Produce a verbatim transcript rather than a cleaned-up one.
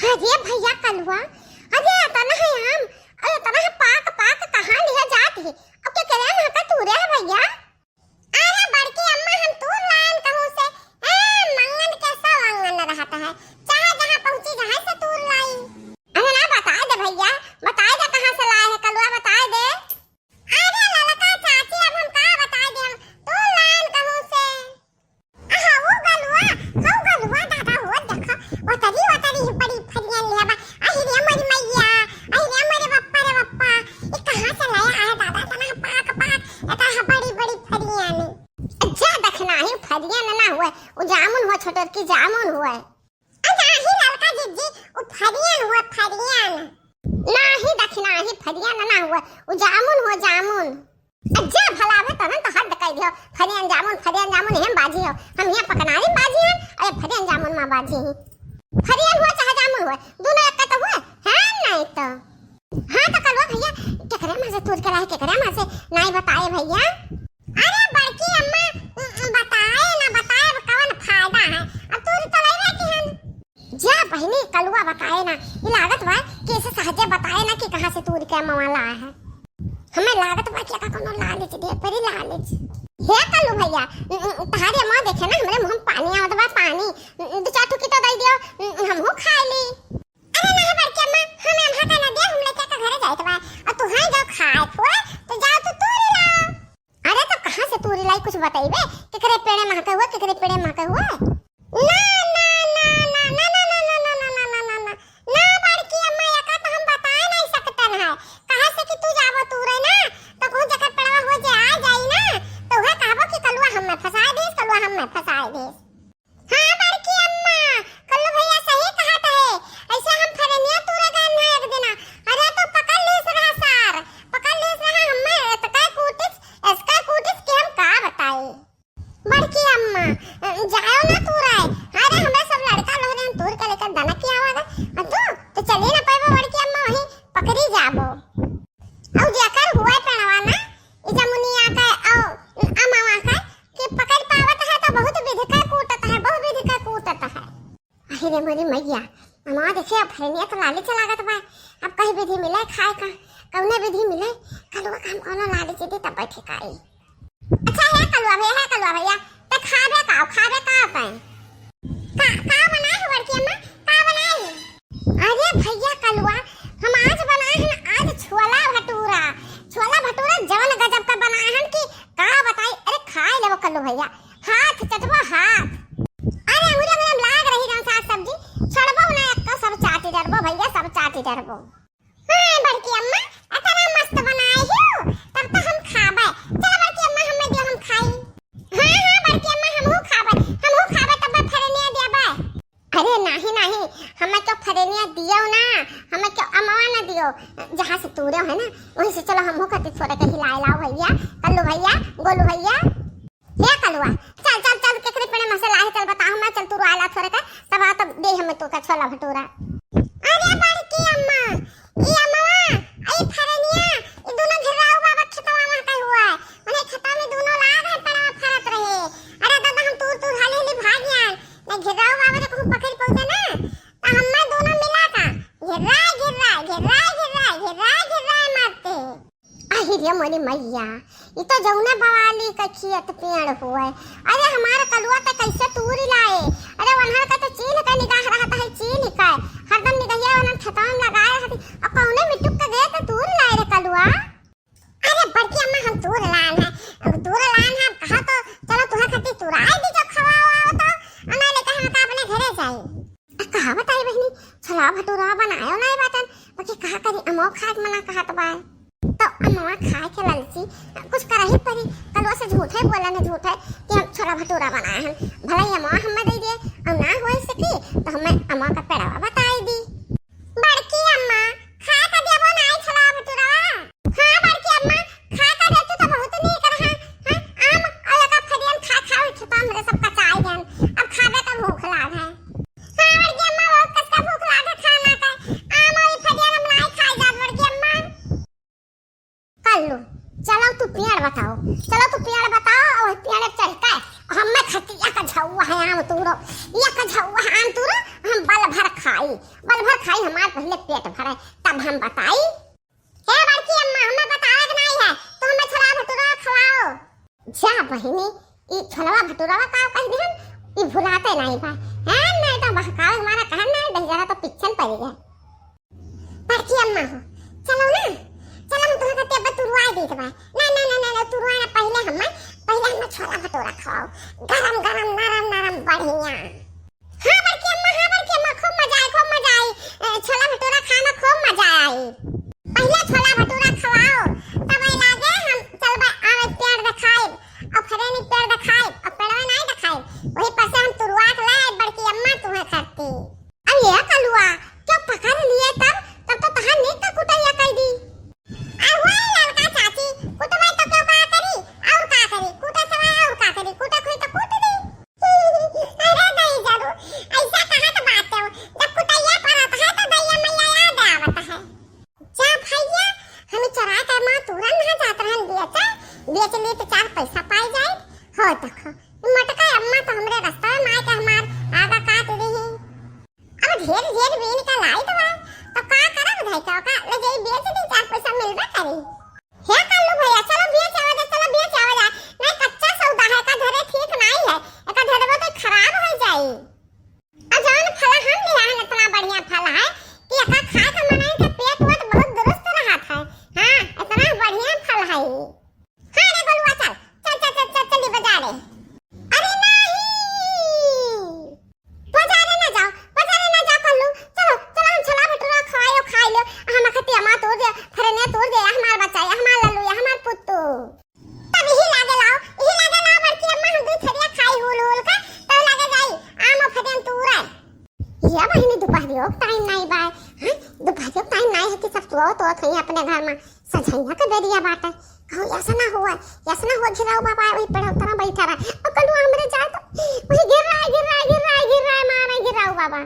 अरे भइया कलुआ, अरे एतना है आम, अरे एतना है पाक, पाक कहाँ लिहे जात है? अब केकरे महका तूरे है भइया? अरे बड़की अम्मा, हम तूर लायन कहूँ से, ए, मंगन के सौ आंगन रहत है, चाहे जहाँ पहुँची जहाँ से तूर लाई। अरे ना बताए दे भइया, बताए दे कहाँ से लाए है कलुआ, बताए दे। अरे ललका चाची, अब हम का बताए दे, हम तूर लायन कहूँ से। अहा, वो गलुआ, हौ गलुआ दादा हो, देखा, ओतरी, ओतरी ही बड़ी फरियन लिया बा। अहि रे मोरी मैया, अहि रे मोरे बप्पा रे बप्पा, ये कहाँ से लाया है दादा, इतना पाक, पाक, इतना बड़ी, बड़ी फरियन। जा देखना ही फरियन ना हुए, वो जामुन हुआ, छोटकी जामुन हुए। अरे नाही ललका जिज्जी, वो फरियन हुए, फरियन। नाही दखना ही फरियन ना हुए, वो जामुन हुए, जामुन। अज्जा भला भे तनन तो हद कह दियो, फरियन जामुन, फरियन जामुन हम बाजी हो, हम यहाँ पकनारी बाजी हैं, अरे फरियन जामुन माँ बाजी ही। फरियन हुए चाहे जामुन हुए, दोनों एक तो हुए, है नहीं तो। हाँ तो कलुआ भइया, केकरे माँ से तूर के लाए, केकरे माँ से नहीं बताए भइया? अरे बड़की अम्मा, उम, उम, बताए ना बताए, अब कवन फायदा है? अब तूर तो ले रहती हन। जा बहिनी, कलुआ बताए ना, ई लागत बा कि ऐसे सहजे बताए ना कि कहाँ से तूर के मवा लाए है। हमें लागत बा कि एका कोनो लालच दे परी, लालच। हे कलू भइया, उम, उम, तहारे मुँह देखे ना, हमरे मुँह में पानी आवत बा, पानी। उम, उम, दो चार ठुकी तो दे दियो, उम, उम, हमहू खा ली। अरे नहीं बड़की अम्मा, हम एम्हा का ना दे, हम लइका के घरे जाइत बा। और तू हैं जाओ खाए फुए, तो जाओ तू तूरी लाओ। अरे तो कहाँ से तूरी लाई, कुछ बताइबे? केकरे पेड़े महके हुए, केकरे पेड़े महके हुए? ना, ना, ना, ना, ना, ना, ना, ना, ना, ना, ना, ना, ना, ना, ना, बड़की अम्मा, एका तो हम बताए नहीं सकतन है। कहाँ से कि तू जाबो तूरे ना, तो कहूँ जेकर पेड़वा हुए जे आ जाई ना, तो वह कहबो कि कलुआ हम में फंसाए देस, कलुआ हम में फंसाए देस। हाँ बड़की अम्मा, कल्लू भइया सही कहत है। ऐसे हम फरनिया तूरे गए ना एक दिना। अरे तो पकड़ लीस रहा सार, पकड़ लीस रहा, हमें एतका कूटिस, एतका कूटिस कि हम का बताई। बड़की अम्मा, जाओ ना तूरे। अरे हमरे सब लड़का लोग ने तूर के लेकर दनक किया हुआ था। और तू तो चली ना पाइबो बड़की अम्मा, वहीं पकड़ी जाबो। और जेकर हुआ पेड़वा ना, ई जमुनिया का, औ अमावा का, कि पकड़ पावत है तो बहुत विधि का कूटत है, बहुत विधि का कूटत है। अहि रे मोरी मैया, अमावा देखे अब फरनिया तो लाली चलागत बा, अब कहीं विधि मिले खाए का, कौने विधि मिले, कलुआ का हम कौनो लाली दे तब बैठे का आई। अच्छा है कलुआ भइया, है कलुआ भइया, ते खाबे का, खाबे का तैं? का, का बनाए हो बड़की अम्मा? का बनाए? अरे भइया कलुआ, हम आज बनाए हैं आज छोला भटूरा। छोला भटूरा जवन गजब का बनाए हैं कि का बताई। अरे खाए लेबो कल्लू भइया, हाथ चटबो हाथ। अरे अंगुरी अंगुरी में लाग रही जौन साग सब्जी, छोड़बो ना एक्को, सब चाटी डरबो भइया, सब चाटी डरबो। हाँ, बड़की अम्मा, इतना मस्त बनाए हो, तब तो हम खाबे। चलो बड़की अम्मा, हमें दियो, हम खाई। हाँ, हाँ, बड़की अम्मा, हमहू खाबे, हमहू खाबे, तब फरनिया दियाबे। अरे नाही, नाही, हमें क्यों फरनिया दियो ना, हमें क्यों अमवा ना दियो, जहाँ से तूरे है ना, वहीं से चलो हमहू खातिर थोड़े के हिलाए लाओ भइया, कल्लू भइया, गोलू भइया। हे कलुआ, चल, चल, चल, केकरे पेड़े में से लाए, चल बताओ, मैं चल तू रोआला थोड़े का, तब आ, तब दे हमें तो का छोला भटूरा। अरे बड़की अम्मा, ई अम्मा, ई फरनिया, ई दोनों घेराऊ बाबा खेतवा में का हुआ है, उन्हें खेतवा में दोनों लाग है पेड़वा फरत रहे। अरे दादा, हम तूर तूर हाली हाली भाग गया, नहीं घेराऊ बाबा जब हम पकड़ पहुंचे ना, तो हमें दोनों मिला का घेरा, घेरा, घेरा, घेरा, घेरा, घेरा मारते। अहि रे मोरी मैया, ई तो जौने बवाली का खियत पेड़ हुए। अरे हमार कलुआ तो कैसे तूरी लाए। अरे वनहर का तो चीन का निगाह रहत है, चीन का। हरदम निगहिया वनन खेतवा में लगाए रहत है। और कौने मिट्टुक के गए तो तूरी लाए रे कलुआ। अरे बड़की अम्मा हम तूर लान है, अब तूर लान है, अब कहा तो चलो तुहे खातिर तुराई दी जो खवाओ आओ तो, और ना लेकर हम का अपने घरे जाई। आ, कहा बताई बहिनी, छोला भटूरा बनायो नाई बाटन, बाकी कहा करी अमवा खाए के मना कहत बा। तो अमवा खाए के लालची कुछ करही परी, कलुआ से झूठे बोलन है, झूठे कि हम छोला भटूरा बनाए हन, भला ही अमवा हमें दे दिए, और ना हो सकी तो हमें अमवा का पेड़वा बताई दी। बड़की अम्मा, खाए का देबो नाई छोला भटूरा? हाँ बड़की अम्मा, खाए का देतू तो बहुत नीक रहा। हाँ, आम और एका फरियन खा खा उठ तो हमरे सब कचाई गन। अब खाबे का भूख लाग है। हाँ बड़की अम्मा, बहुत कस का भूख लाग है खाना का। आम और फरियन हम नाई खाए जात बड़की अम्मा। कल्लू, चलो तू पेड़ बताओ, चलो तू पेड़ बताओ और पेड़ चढ़ के हमें खतिया का झौआ है आम तूरो, या का झौआ है आम तूरो, हम बल भर खाई, बल भर खाई, हमार पहिले पेट भरे, तब हम बताई। हे बड़की अम्मा, हमें बतावे के नाई है, तो हमें छोला भटूरा खवाओ। जा बहिनी, ई छोलवा भटूरवा का कह दिहन, ई भुलाते नाई बा। हैं, नाई तो बहकावे हमारा कहन नाई, बेचारा तो पिछन पड़ गया। बड़की अम्मा हो, चलो ना, चलो हम तुम्हें कहते अब तुरवाई देत बा। ना, ना, ना, ना, ना, तुरवाई ना, पहिले हमें, पहिले हमें छोला भटूरा खवाओ, गरम गरम, नरम नरम, बढ़िया। हाँ बड़की अम्मा, हाँ बड़की अम्मा, खूब मजा आई, खूब मजा आई। ए, छोला भटूरा खाए में खूब मजा आई। पहिले छोला भटूरा खवाओ, तब आई लागे हम चलबे आवे पेड़ देखाइब, और फिर नहीं पेड़ देखाइब, और पेड़वे नहीं देखाइब, वही पर से हम तुरवा के लाए बड़की अम्मा तुम्हें खाती। अब ये कलुआ, क्या पकड़ लिए तब, तब तो तहार नीक का कुटैया कर दी। आ हुआ ललका चाची, कुटबै तो क्यों का करी, और का करी, कूटे सवाय और का करी, कूटे कोई तो कूट दी। अरे दई जरू, ऐसा कहाँ के बात है, जब कुटैया पड़त है तो दैया मैया याद आवत है। जा भैया, हम चरा के माँ तुरंत ना जात रहन बेचे, बेच ले तो चार पैसा पाई जाए। हो देखो, मोटका अम्मा तो हमरे रास्ता में आके हमार आगा काट रही। अब ढेर ढेर बीन का लाई तो बा, तो का करब भाई, का, का ले जाई बेच दी, चार पैसा मिलबे करी। हे कालू भैया, चलो बेच आवा जा, चलो बेच आवा जा। नहीं, कच्चा सौदा है, एका धरे ठीक नहीं है, एका धरबो तो खराब हो जाई। आ जौन फला हम लिया है, इतना बढ़िया फल है कि एका खा के मनई के पेट वेट बहुत दुरुस्त रहत है। हाँ, इतना बढ़िया फल है। हाँ रे गोलुआ, चल, चल, चल, चल, चल, चली बाजारे। अरे नहीं, बाजारे ना जाओ, बाजारे ना जाओ कल्लू। चलो, चलो, हम छोला भटूरा खवायो, खाई लो। हम खतिया माँ तोड़ दे, फरने तोड़ दे, हमार बचाई, हमार लल्लू, हमार पुत्तू। तब यही लागे लाओ, यही लागे लाओ बड़की अम्मा, हम दूध थरिया खाई हुल हुल के, तब लागे जाई आम फरियन तूरे। ये बहिनी दुपहरियो के टाइम नहीं बा, हैं? दुपहरियो के टाइम नहीं है कि सब सोवत होत हैं अपने घर में, सझैया के बेरिया बाटे। कहूँ ऐसा ना हुआ, ऐसा ना हुआ घिराऊ बाबा वही पेड़ उतरा बैठा रहा। और कलू हमरे जाए तो वही गिर रहा है, गिर रहा है, गिर रहा है, गिर रहा है, मारे घिराऊ बाबा।